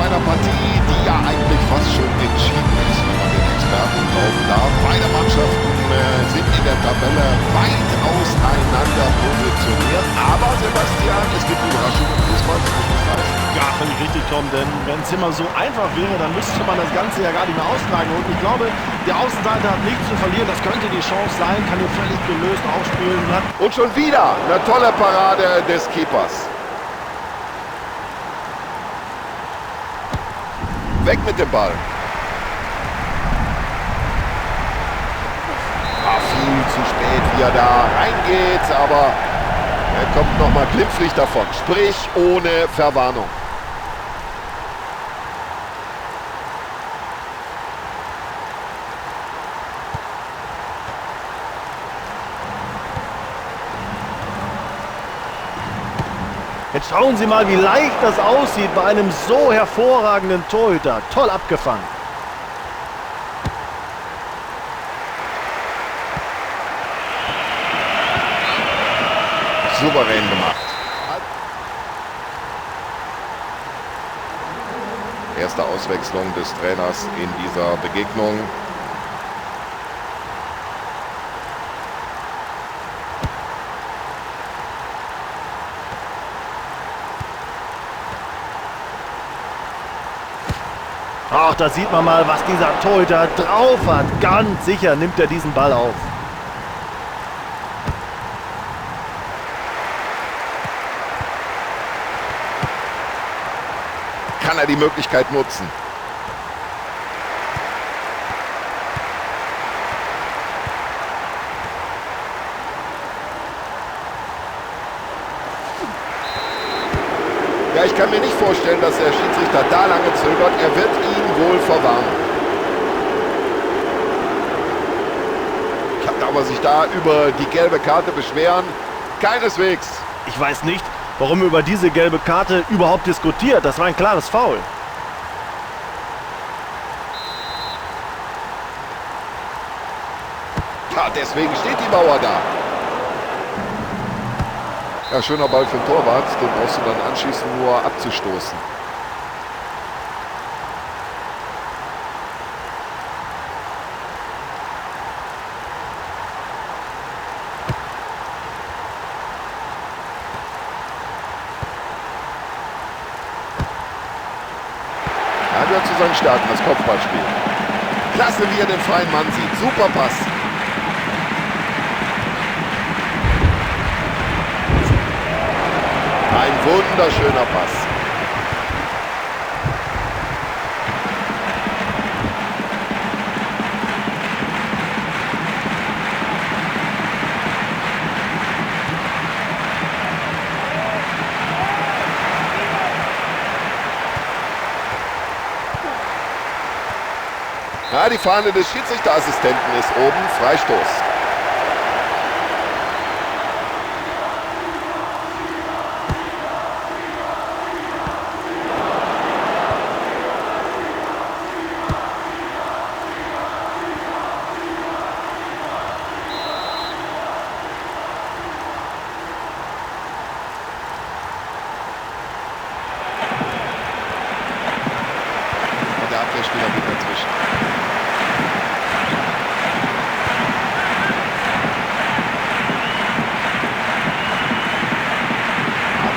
einer Partie, die ja eigentlich fast schon entschieden ist, wenn man den Experten glauben darf. Beide Mannschaften sind in der Tabelle weit auseinander positioniert. Aber Sebastian, es gibt Überraschungen im Fußball, so muss es heißen. Ja, völlig richtig, Tom, denn wenn es immer so einfach wäre, dann müsste man das Ganze ja gar nicht mehr austragen. Und ich glaube, der Außenseiter hat nichts zu verlieren. Das könnte die Chance sein, kann hier völlig gelöst aufspielen. Und schon wieder eine tolle Parade des Keepers. Weg mit dem Ball. War viel zu spät, wie er da reingeht, aber er kommt nochmal glimpflich davon. Sprich ohne Verwarnung. Jetzt schauen Sie mal, wie leicht das aussieht bei einem so hervorragenden Torhüter. Toll abgefangen. Souverän gemacht. Erste Auswechslung des Trainers in dieser Begegnung. Ach, da sieht man mal, was dieser Torhüter drauf hat. Ganz sicher nimmt er diesen Ball auf. Kann er die Möglichkeit nutzen? Ja, ich kann mir nicht vorstellen, dass der Schiedsrichter da lange zögert. Er wird ihn wohl verwarnen. Kann aber sich da über die gelbe Karte beschweren? Keineswegs. Ich weiß nicht, warum über diese gelbe Karte überhaupt diskutiert. Das war ein klares Foul. Ja, deswegen steht die Mauer da. Ja, schöner Ball für den Torwart. Den brauchst du dann anschließend nur abzustoßen. Ja, gehört zu seinen Stärken, das Kopfballspiel. Klasse, wie er den freien Mann sieht. Super Pass. Ein wunderschöner Pass. Ja, die Fahne des Schiedsrichterassistenten ist oben. Freistoß. Und der Abwehrspieler geht dazwischen.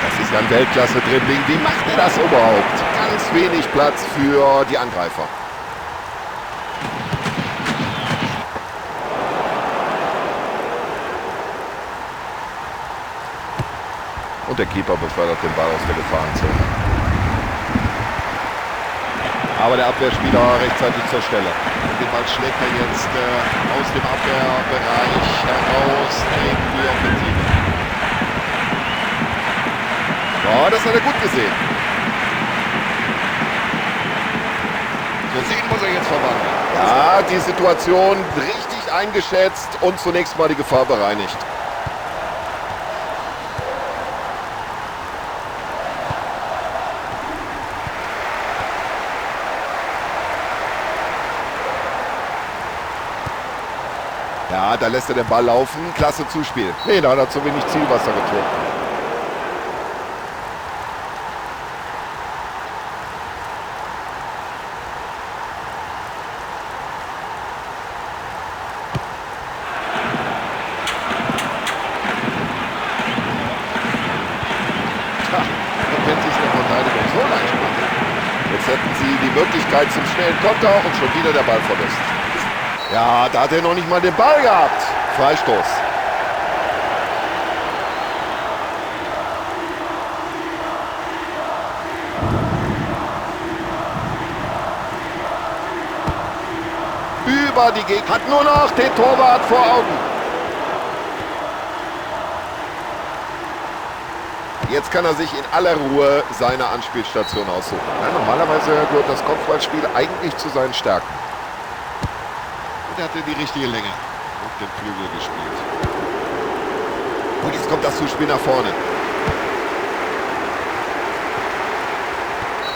Das ist ja ein Weltklasse-Dribbling. Wie macht er das überhaupt? Ganz wenig Platz für die Angreifer. Und der Keeper befördert den Ball aus der Gefahrenzone. Aber der Abwehrspieler rechtzeitig zur Stelle. Und den Ball schlägt er jetzt aus dem Abwehrbereich heraus in die Offensive. Ja, das hat er gut gesehen. So, den muss er jetzt verwandeln. Ja, die Situation richtig eingeschätzt und zunächst mal die Gefahr bereinigt. Ja, da lässt er den Ball laufen. Klasse Zuspiel. Nee, da hat er zu wenig Zielwasser getrunken. Jetzt hätten sie die Möglichkeit zum schnellen Konter und schon wieder der Ballverlust. Ja, da hat er noch nicht mal den Ball gehabt. Freistoß. Über die Gegner. Hat nur noch den Torwart vor Augen. Jetzt kann er sich in aller Ruhe seine Anspielstation aussuchen. Ja, normalerweise gehört das Kopfballspiel eigentlich zu seinen Stärken. Und er hatte die richtige Länge auf den Flügel gespielt. Und jetzt kommt das Zuspiel nach vorne.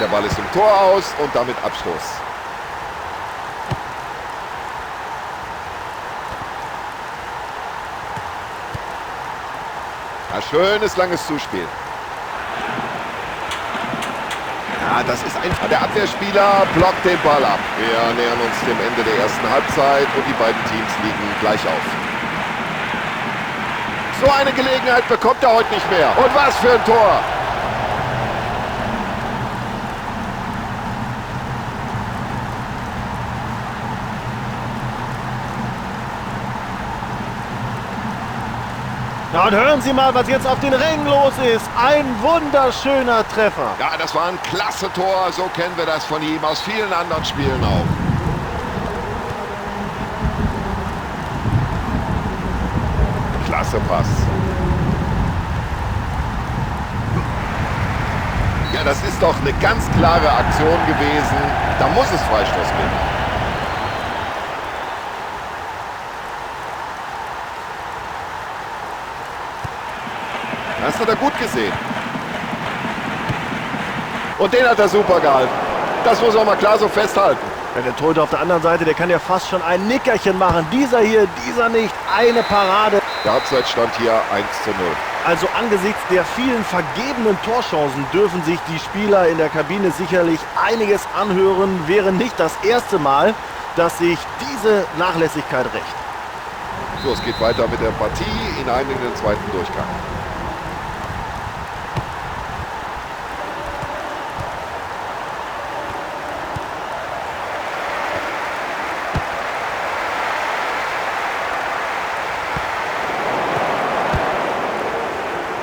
Der Ball ist im Tor aus und damit Abstoß. Ja, schönes langes Zuspiel. Ja, das ist einfach. Der Abwehrspieler blockt den Ball ab. Wir nähern uns dem Ende der ersten Halbzeit und die beiden Teams liegen gleich auf. So eine Gelegenheit bekommt er heute nicht mehr. Und was für ein Tor! Na und hören Sie mal, was jetzt auf den Rängen los ist. Ein wunderschöner Treffer. Ja, das war ein klasse Tor. So kennen wir das von ihm aus vielen anderen Spielen auch. Klasse Pass. Ja, das ist doch eine ganz klare Aktion gewesen. Da muss es Freistoß geben. Das hat er gut gesehen. Und den hat er super gehalten. Das muss man mal klar so festhalten. Ja, der Torhüter auf der anderen Seite, der kann ja fast schon ein Nickerchen machen. Dieser hier, dieser nicht. Eine Parade. Der Halbzeitstand hier 1:0. Also angesichts der vielen vergebenen Torchancen dürfen sich die Spieler in der Kabine sicherlich einiges anhören. Wäre nicht das erste Mal, dass sich diese Nachlässigkeit rächt. So, es geht weiter mit der Partie hinein in den zweiten Durchgang.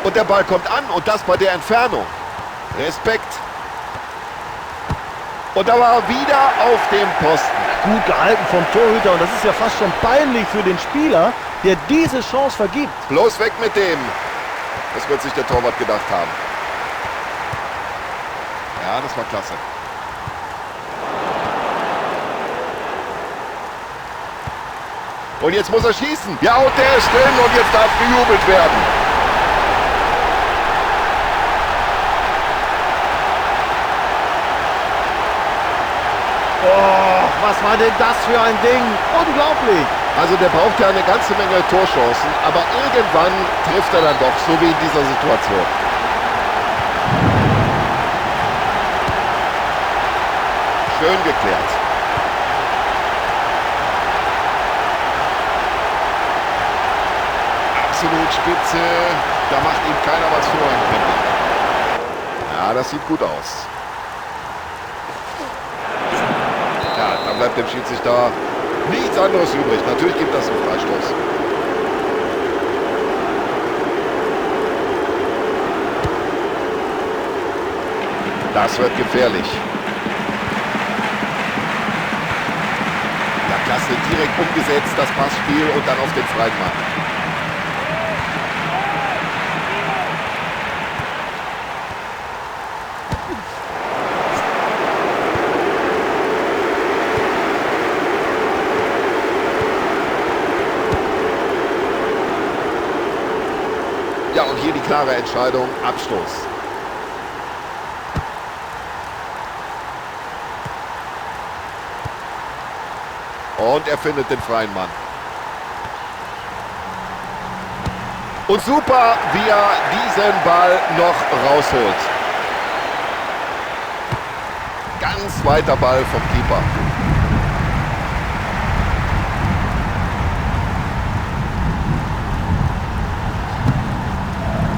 Und der Ball kommt an und das bei der Entfernung. Respekt. Und da war er wieder auf dem Posten. Gut gehalten vom Torhüter und das ist ja fast schon peinlich für den Spieler, der diese Chance vergibt. Bloß weg mit dem. Das wird sich der Torwart gedacht haben. Ja, das war klasse. Und jetzt muss er schießen. Ja, und der ist drin und jetzt darf gejubelt werden. Oh, was war denn das für ein Ding? Unglaublich! Also der braucht ja eine ganze Menge Torchancen, aber irgendwann trifft er dann doch, so wie in dieser Situation. Schön geklärt. Absolut spitze, da macht ihm keiner was vor im Grunde. Ja, das sieht gut aus. Ja, da bleibt dem Schiedsrichter nichts anderes übrig. Natürlich gibt das einen Freistoß. Das wird gefährlich. Ja, klasse, direkt umgesetzt, das Passspiel und dann auf den freien Mann. Ja, und hier die klare Entscheidung, Abstoß. Und er findet den freien Mann. Und super, wie er diesen Ball noch rausholt. Ganz weiter Ball vom Keeper.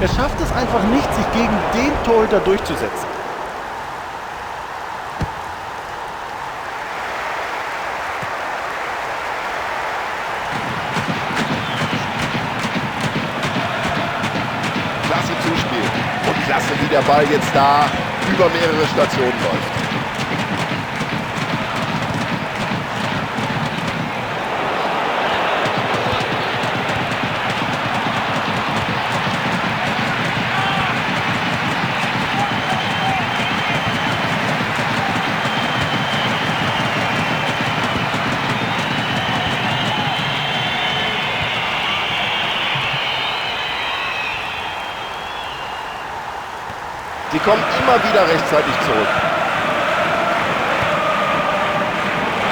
Er schafft es einfach nicht, sich gegen den Torhüter durchzusetzen. der Ball jetzt da über mehrere Stationen läuft. Sie kommen immer wieder rechtzeitig zurück.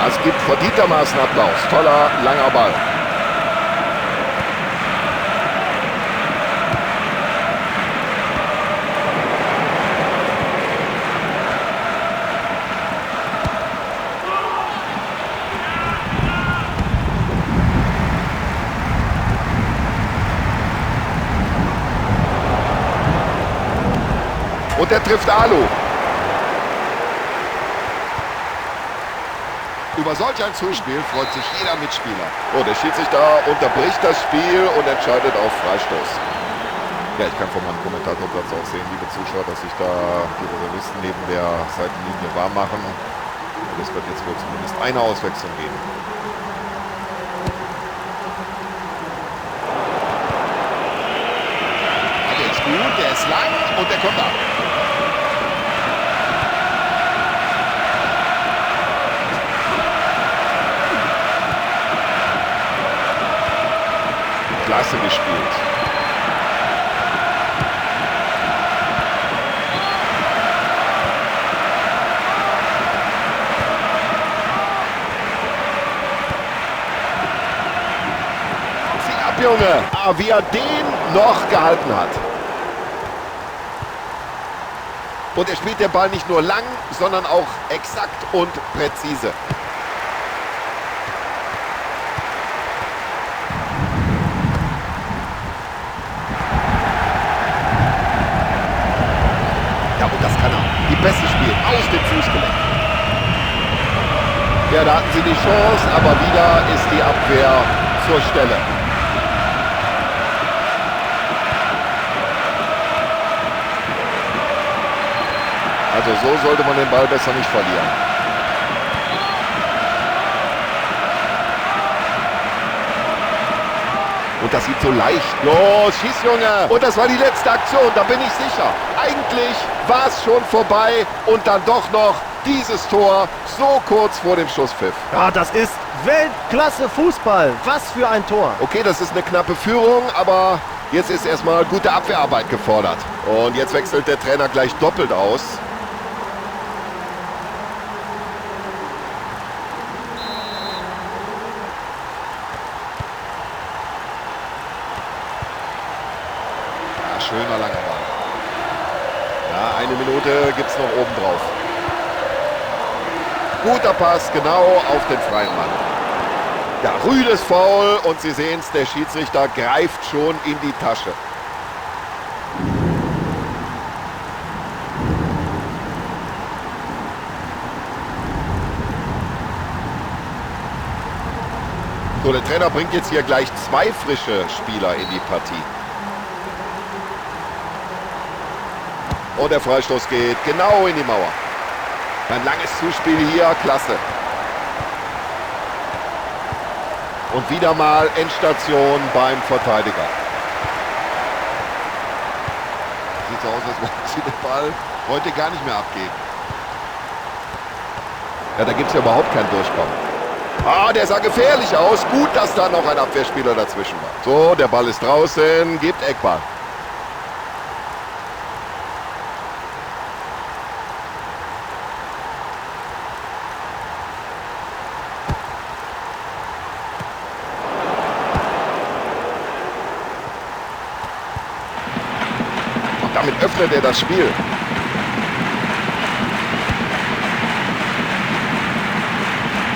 Es gibt verdientermaßen Applaus. Toller, langer Ball. Und er trifft Alu. Über solch ein Zuspiel freut sich jeder Mitspieler. Oh, der Schiedsrichter unterbricht das Spiel und entscheidet auf Freistoß. Ja, ich kann von meinem Kommentatorplatz auch sehen, liebe Zuschauer, dass sich da die Reservisten neben der Seitenlinie warm machen. Und es wird jetzt wohl zumindest eine Auswechslung geben. Ja, der ist gut, der ist lang und der kommt ab. Klasse gespielt. Zieh ab, Junge! Ah, wie er den noch gehalten hat. Und er spielt den Ball nicht nur lang, sondern auch exakt und präzise. Ja, und das kann er. Die Pässe spielen aus dem Fußgelenk. Ja, da hatten sie die Chance, aber wieder ist die Abwehr zur Stelle. Also so sollte man den Ball besser nicht verlieren. Und das sieht so leicht. Los, schieß, Junge! Und das war die letzte Aktion, da bin ich sicher. Eigentlich war es schon vorbei und dann doch noch dieses Tor so kurz vor dem Schlusspfiff. Ja, das ist Weltklasse Fußball. Was für ein Tor. Okay, das ist eine knappe Führung, aber jetzt ist erstmal gute Abwehrarbeit gefordert. Und jetzt wechselt der Trainer gleich doppelt aus. Ja, schöner langer Ball. Ja, eine Minute gibt's noch oben drauf. Guter Pass, genau auf den freien Mann. Ja, rüdes Foul und Sie sehen's, der Schiedsrichter greift schon in die Tasche. So, der Trainer bringt jetzt hier gleich zwei frische Spieler in die Partie. Und der Freistoß geht genau in die Mauer. Ein langes Zuspiel hier, klasse. Und wieder mal Endstation beim Verteidiger. Sieht so aus, als wollten sie den Ball heute gar nicht mehr abgeben. Ja, da gibt's ja überhaupt kein Durchkommen. Ah, der sah gefährlich aus. Gut, dass da noch ein Abwehrspieler dazwischen war. So, der Ball ist draußen, gibt Eckball. Und damit öffnet er das Spiel.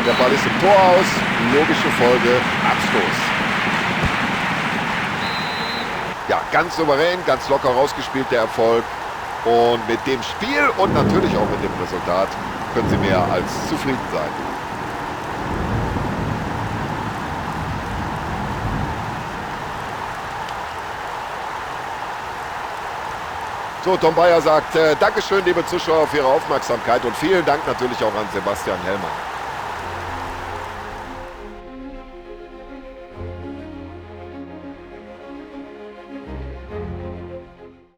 Der Ball ist im Tor aus. Logische Folge, Abstoß. Ja, ganz souverän, ganz locker rausgespielt der Erfolg. Und mit dem Spiel und natürlich auch mit dem Resultat können Sie mehr als zufrieden sein. So, Tom Bayer sagt, Dankeschön, liebe Zuschauer, für Ihre Aufmerksamkeit und vielen Dank natürlich auch an Sebastian Hellmann.